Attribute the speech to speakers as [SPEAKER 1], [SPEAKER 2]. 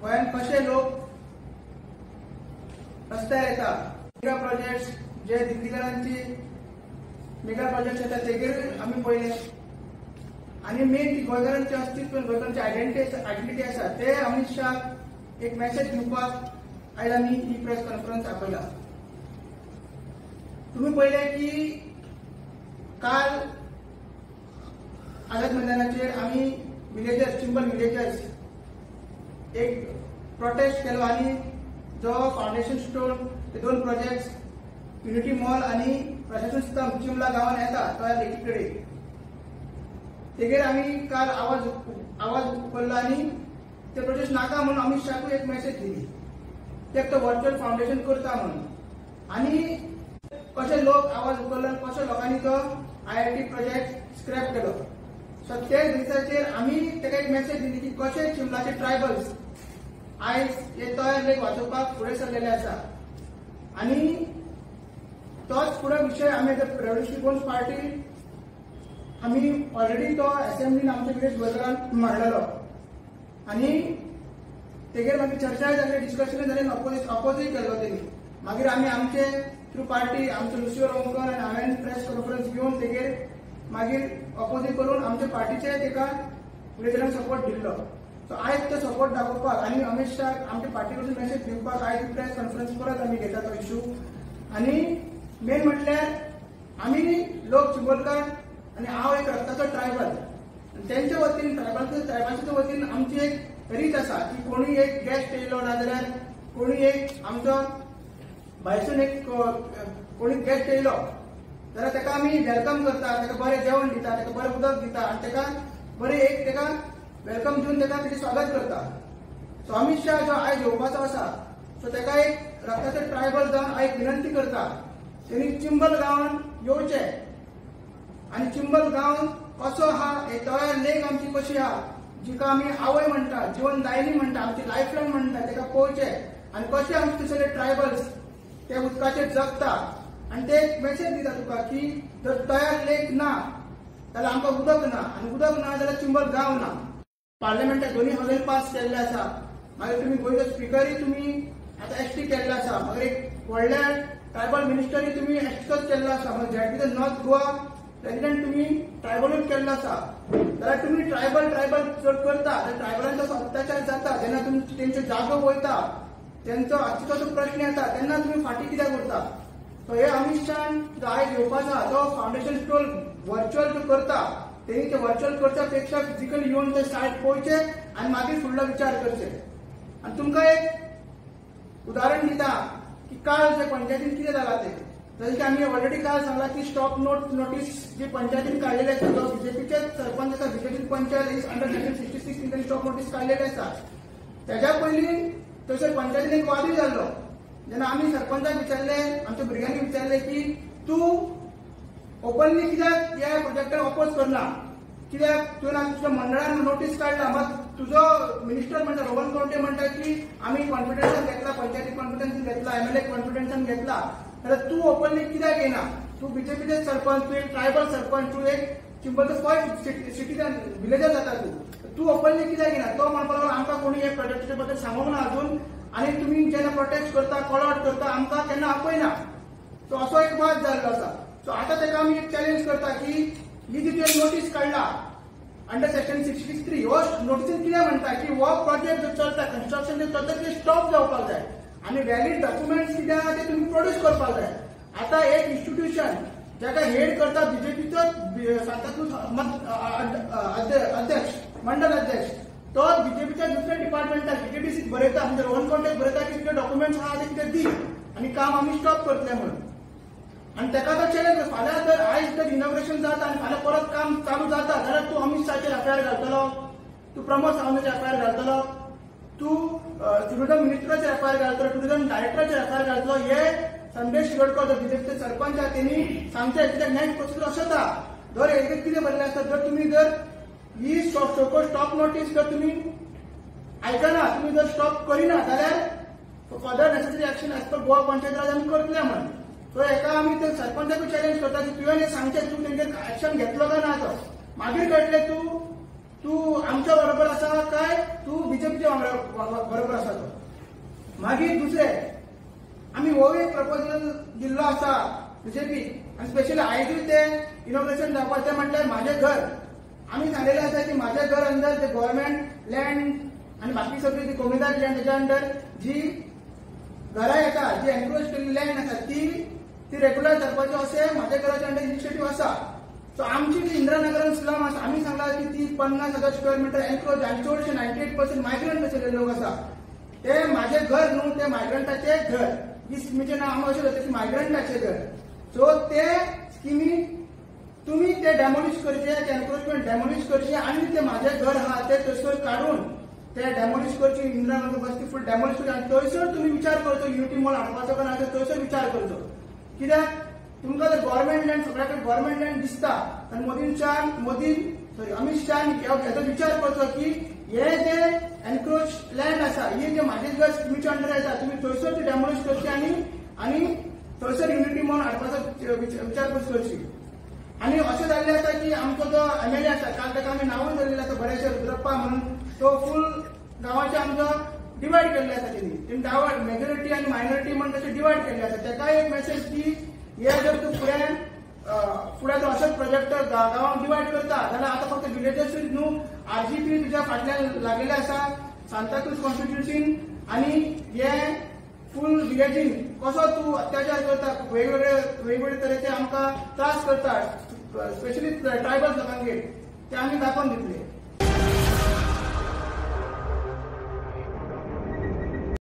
[SPEAKER 1] गोंयांत कशे लोक रस्त्यार येता, मेगा प्रोजेक्ट्स जे दिल्लीकारांची मेगा प्रोजेक्ट्स येता तेगेर आमी पळयले आनी मेन ती गोंयकारांचे अस्तित्व, गोंयकारांची आयडेंटिटी आसा ते अमित शाह एक मॅसेज दिवपाक आयज आमी ही प्रेस कॉन्फरन्स आपयला. तुम्ही पळयले की काल आझाद मैदानाचेर आमी विलेजर्स, चिंबल विलेजर्स एक प्रोटेस्ट केलो आनी जो फावंडेशन स्टोन ते दोन प्रोजेक्ट्स युनिटी मॉल आनी प्रशासन स्तंभ चिंबला गांवान येता त्या लेकी कडेन तेगेर आमी काल आवाज उखल्लो आनी ते प्रोजेक्ट नाका म्हणून अमित शाहकूय एक मॅसेज दिली, ते तो व्हर्च्युअल फावंडेशन करता म्हणून. आनी कशे लोक आवाज उखल्लो आनी कशे लोकांनी तो IIT project scrap केलो. सो ते दिसाचेर आमी ताका एक मॅसेज दिली की कशे चिंबलाचे ट्रायबल्स आयज हे तयार लेक वाचोवपाक फुडें सरलेले आसा. आनी तोच फुडें विशय आमी रेव्होल्युशनरी गोंस पार्टी आमी ऑलरेडी तो असेंब्लीन आमच्या विलेज गोंयकारान मांडलेलो आनी तेगेर मागीर चर्चाय जाली, डिस्कशनूय जालें, अपोजूय केल्लो तेणी. मागीर आमी आमचे थ्रू पार्टी आमचो लुसियो रोमकर आनी हांवें प्रेस कॉन्फरन्स घेवन तेगेर मागीर अपोजूय करून आमच्या पार्टीचे तेका विलेजरांक सपोर्ट दिल्लो. सो आयज तो सपोर्ट दाखोवपाक आनी अमित शाह आमच्या पार्टी कडसून मॅसेज दिवपाक आयज प्रेस कॉन्फरन्स परत आमी घेता तो इशू. आनी मेन म्हटल्यार आमी लोक चिंबलकार आनी हांव एक रक्ताचो ट्रायबल, तेंच्या वतीन ट्रायबलाच्या वतीन आमची एक रीत आसा की कोणी एक गेस्ट येयलो ना जाल्यार कोणी एक आमचो भायसून एक कोणी गेस्ट येयलो जाल्यार ताका आमी welcome करता, ताका बरें जेवण दिता, ताका बरें उदक दिता आनी ताका बरें एक ताका welcome दिवन ताका तेजें स्वागत करता. सो अमित शाह जो आयज येवपाचो आसा सो ताका एक रक्ताचो ट्रायबल जावन आयज विनंती करता तेणी चिंबल गांवान येवचें आनी चिंबल गांव कसो आहा, तळ्या लेक आमची कशी आहा जिका आमी आवय म्हणटा, जिवन दायनी म्हणटा, आमची लायफलायन म्हणटा, ताका पळोवचें आनी कशे आमचे सगळे ट्रायबल्स ते उदकाचेर जगता आनी ते एक मॅसेज दिता तुका की जर तयार लेक ना जाल्यार आमकां उदक ना आनी उदक ना जाल्यार चिंबल गांव ना. पार्लमेंटाक दोनूय हाऊसान पास केल्ले आसा, मागीर तुमी गोंयचो स्पिकरूय तुमी आतां एसटी केल्लो आसा, मागीर एक व्हडल्या ट्रायबल मिनिस्टरूय तुमी एसटीच केल्लो आसा, मागीर झेडपीचो नॉर्थ गोवा प्रेसिडेंट तुमी ट्रायबलूच केल्लो आसा. जाल्यार तुमी ट्रायबल चड करता जाल्यार ट्रायबलांचो अत्याचार जाता जेन्ना तुमी तेंच्यो जागो वयता, तेंचो अस्तित्वाचो प्रश्न येता तेन्ना तुमी फाटीं कित्याक उरता. सो हे अमित शाहन जो आयज येवपाचो आसा तो फावंडेशन स्टोन व्हर्च्युअल जो करता तेणी ते व्हर्च्युअल करच्या पेक्षा फिजिकल येवन ते सायट पळोवचे आनी मागीर फुडलो विचार करचे. आनी तुमकां एक उदाहरण दिता की काल जे पंचायतीन कितें जालां तें, जशें की आमी ऑलरेडी काल सांगला की स्टॉप नोटीस जी पंचायतीन काडलेली आसा, जो बीजेपीचे सरपंच आसा, BJP panchayat is under 1966 तांणी स्टॉप नोटीस काडलेली आसा. तेज्या पयलीं थंयसर पंचायतीन एक वादूय जाल्लो जेन्ना आमी सरपंचाक विचारले, आमच्या भुरग्यांनी विचारले की तूं ओपनली कित्याक ह्या प्रोजेक्टाक अपोज करना, कित्याक तुवें तुज्या मंडळान नोटीस काडला, मात तुजो मिनिस्टर म्हणटा रोहन खंवटे म्हणटा की आमी कॉन्फिडन्सान घेतला, पंचायती कॉन्फिडन्सान घेतला, एमएलए कॉन्फिडन्सान घेतला, जाल्यार तूं ओपनली कित्याक येना? तूं बीजेपीचे सरपंच, तूं एक ट्रायबल सरपंच, तूं एक चिंबलचो फर्स्ट सिटीजन विलेजर जाता, तूं ओपनली कित्याक येना? तो म्हणपाक लागलो आमकां कोणी हे प्रोजेक्टाच्या बद्दल सांगूंक ना अजून आनी तुमी जेन्ना प्रोटेस्ट करता, कॉल आवट करता, आमकां केन्ना आपयना. सो असो एक वाद जाल्लो आसा. सो आतां ताका आमी एक चॅलेंज करता की ही जी तुवें नोटीस काडला अंडर सेक्शन 63 हो नोटीसीन कितें म्हणटा की हो प्रोजेक्ट जो चलता, कन्स्ट्रक्शन जे चलता ते स्टॉप जावपाक जाय आनी व्हॅलीड डॉक्युमेंट्स कितें आहा ते तुमी प्रोड्यूस करपाक जाय. आतां एक इन्स्टिट्यूशन जाका हेड करता बीजेपीचो सांताक्रूज अध्यक्ष, मंडल अध्यक्ष, तो बीजेपीच्या दुसऱ्या डिपार्टमेंटाक डीटीडीसीक बरयता, म्हणजे रोहन खंवटेक बरयता की तुजे डॉक्युमेंट्स आहा ते कितें दी आनी काम आमी स्टॉप करतले म्हणून. आनी ताका तो चॅलेंज, फाल्यां जर आयज जर इनॉग्रेशन जाता आनी फाल्यां परत काम चालू जाता जाल्यार तूं अमित शाहचेर एफआयआर घालतलो, तूं प्रमोद सावंताचेर एफआयआर घालतलो, तूं टुरिझम मिनिस्टराचेर एफआयआर घालतलो, टुरिझम डायरेक्टराचेर एफआयआर घालतलो. हे संदेश शिरोडकर जो बीजेपीचे सरपंच आहा तेणी सांगचे, कित्याक नेक्स्ट प्रोसिजर अशेंच आहा. जर हेजेर कितें बरयलें आसता, जर तुमी जर ही स्टॉप नोटीस जर तुमी आयकना, तुमी जर स्टॉप करिना जाल्यार further necessary action as per Goa Panchayat Raj आमी करतले म्हण. सो हेका आमी ते सरपंचाकूय चॅलेंज करता की तुवें हें सांगचें, तूं तेंचेर एक्शन घेतलो काय ना तो मागीर कळटलें तूं तूं आमच्या बरोबर आसा काय तूं बीजेपीच्या वांगडा बरोबर आसा तो. मागीर दुसरें आमी हो एक प्रपोजल दिल्लो आसा बीजेपी आनी स्पेशली आयजूय ते इनॉग्रेशन जावपाचें तें म्हटल्यार म्हाजें घर. आमी सांगलेलें आसा की म्हाजें घर अंडर ते गव्हर्मेंट लँड आनी बाकी सगळी ती कोमुनिदाद लँड तेच्या अंडर जी घरां येता जी एन्क्रोच केल्ली लँड आसा ती रेग्युलर करपाची अशें म्हाज्या घराच्या अंडर इनिशिएटीव आसा. सो आमची जी इंदिरानगरान स्लम आसा आमी सांगला की ती 50,000 स्क्वेअर मिटर एन्क्रोच आनी चडशे 98% मायग्रंट आशिल्ले लोक आसा. ते म्हाजें घर न्हू, ते मायग्रंटाचें घर. ही स्किमीचें नांव आमी अशें जाता की मायग्रंटाचें घर. सो ते स्किमी तुमी ते डेमोलिश करचे, ते एन्क्रोचमेंट डेमोलिश करचे आनी ते म्हाजें घर आहा ते थंयसर काडून ते डेमोलिश करचे. इंदिरानगर बस्ती फूल डेमोलिश करची आनी थंयसर तुमी विचार करचो युनिटी मॉल हाडपाचो काय ना ते थंयसर विचार करचो. कित्याक तुमकां जर गव्हर्मेंट लँड सगळ्या कडेन गव्हर्मेंट लँड दिसता आनी अमित शहान हेजो विचार करचो की हे जे एन्क्रोच लँड आसा हे जे म्हाजें घर स्किमीच्या अंडर येता तुमी थंयसर ती डेमोलिश करची आनी थंयसर युनिटी मॉल हाडपाचो विचार करची. आनी अशें जाल्लें आसा की आमचो जो एमएलए आसा काल ताका आमी नांवूय धरलेलें आसा बरेचशे रुद्रप्पा म्हणून, तो फूल गांवाचे आमचो डिवायड केल्ले आसा. तेणी डावट मेजॉरिटी आनी मायनॉरिटी म्हण तशें डिवायड केल्ले आसा. ताकाय एक मेसेज की हे जर तूं फुडें जर अशेंच प्रोजेक्ट गांवांक डिवायड करता जाल्यार आतां फक्त विलेजर्सूच न्हू आरजीपी तुज्या फाटल्यान लागलेले आसा सांताक्रूज कॉन्स्टिट्युन्सीन आनी हे फूल विलेजीन कसो तूं अत्याचार करता, वेगवेगळे तरेचे आमकां त्रास करता स्पेशली ट्रायबल लोकांगेर, ते आमी दाखोवन दितले.